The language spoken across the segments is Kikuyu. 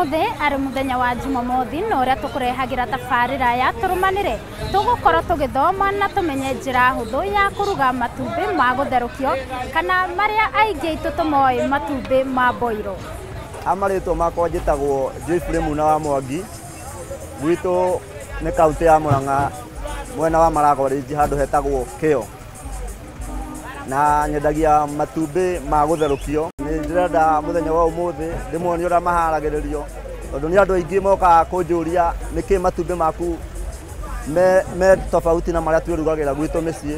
Ũmũthĩ arĩ mũthenya wa Jumamothi na ũrĩa tũkũrehagĩra tabarĩra ya tũrũmanĩre. Tũgũkorwo tũgĩthoma na tũmenye njĩra hũthũ ya kũruga matumbĩ ma gũtherũkio kana marĩa aingĩ aitũ tũmoĩ matumbĩ ma boiro. Ha marĩtwa makwa njĩtagwo Joyfrey Muna wa Mwangi. Gwitũ nĩ kaunti ya Murang'a mwena wa Maragwa Ridge handũ hetagwo Kĩo. Na nyendagia matumbĩ ma gũtherũkio. Nĩ ndĩrenda mũthenya wa ũmũthĩ ndĩmuonie ũrĩa maharagĩrĩrio, tondũ nĩ andũ aingĩ mokaga kũnjũria nĩkĩ matumbĩ maku me tofauti na marĩa twĩrugagĩra gwitũ mĩciĩ.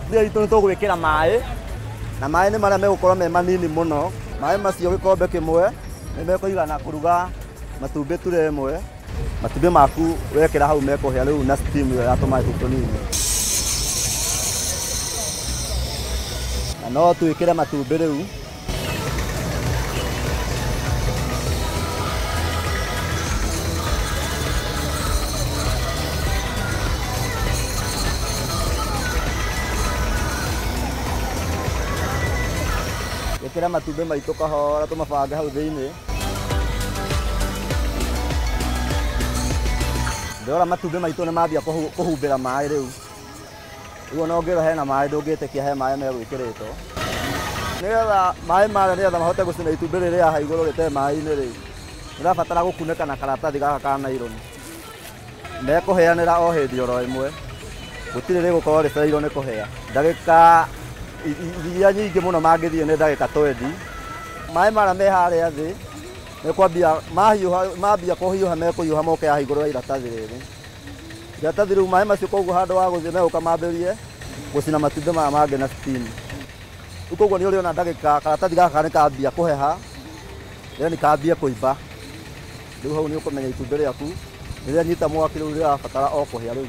Mbia itũ nĩ tũgwĩkĩra maĩ, na maĩ nĩ marĩa megũkorwo me manini mũno. Maĩ macio gĩkombe kĩmwe nĩ mekũigana kũruga matumbĩ ture ĩmwe. Matumbĩ maku wekĩra hau mekũhĩa rĩu na steam ĩyo ya tũmaĩ tũu tũnini. Na no twĩkĩre matumbĩ rĩu. Ĩkĩra matumbĩ maitũ kahora tũmabange hau thĩinĩ. Ndĩrora matumbĩ maitũ nĩ mambia kũhumbĩra maĩ rĩu. Rĩu ona ũngĩrora hena maĩ ndũngĩtĩkia he maĩ megwĩkĩrĩtwo. Nĩgetha maĩ marĩa nĩgetha mahote gũcina itumbĩ rĩrĩa haha igũrũ rĩte maĩ-inĩ rĩ, nĩrabatara gũkunĩka na karatathi gaka ka naironi. Mekũhĩanĩra o hĩndĩ oro ĩmwe. Gũtirĩ rĩgũkorwo rĩcereirwo nĩ kũhĩa. Ndagĩka iria nyingĩ mũno mangĩthiĩ nĩ ndagĩka 20. Maĩ marĩa me harĩa thĩ mekwambia mahiũha, mambia kũhiũha mekũhiũha moke haha igũrũ rĩa iratathi rĩrĩ. Iratathi rĩu maĩ macio koguo handũ ha gũthiĩ megũka mambĩrĩrie gũcina matumbĩ maya mangĩ na steam. Rĩu koguo nĩ ũrĩona ndagĩka karatathi gaka nĩ kambia kũheha, then kambie kũimba. Rĩu hau nĩ ũkũmenya itumbĩ rĩaku rĩrĩa nyita mwaki rĩu rĩrabatara o kũhĩa rĩu.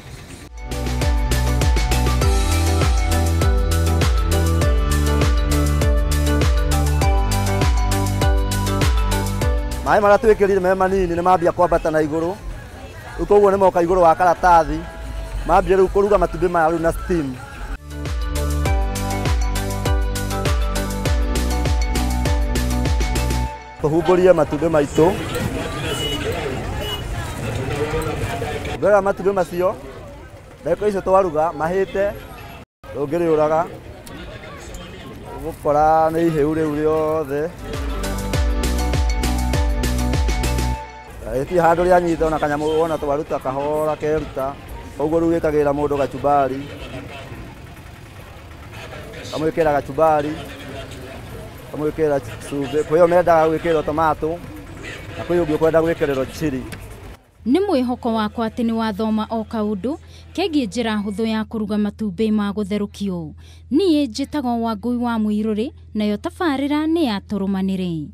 Maĩ marĩa twĩkĩrire me manini nĩ mambia kwambata na igũrũ. Rĩu koguo nĩ moka igũrũ wa karatathi, mambia rĩu kũruga matumbĩ maya rĩu na steam. Tũhumbũrie matumbĩ maitũ. Mbere ya matumbĩ macio, ndagĩka icio twaruga mahĩte, ndũngĩrĩũraga, ũgũkora nĩ ihĩu rĩu rĩothe. Rĩtirĩ handũ rĩanyita ona kanyamũ wona twaruta kahora keruta. Koguo rĩu wĩkagĩrĩra mũndũ gachumbari, kamwĩkĩra gachumbari, kamwĩkĩra cumbĩ. Kwĩ o mendaga gwĩkĩrĩrwo tomato, na kwĩ ũngĩ ũkwenda gwĩkĩrĩrwo chili. Nĩ mwĩhoko wakwa atĩ nĩ wathoma o kaũndũ kegiĩ njĩra hũthũ ya kũruga matumbĩ ma gũtherũkio. Niĩ njĩtagwo Wangũi wa Mũirũrĩ, nayo tabarĩra nĩ ya tũrũmanĩre.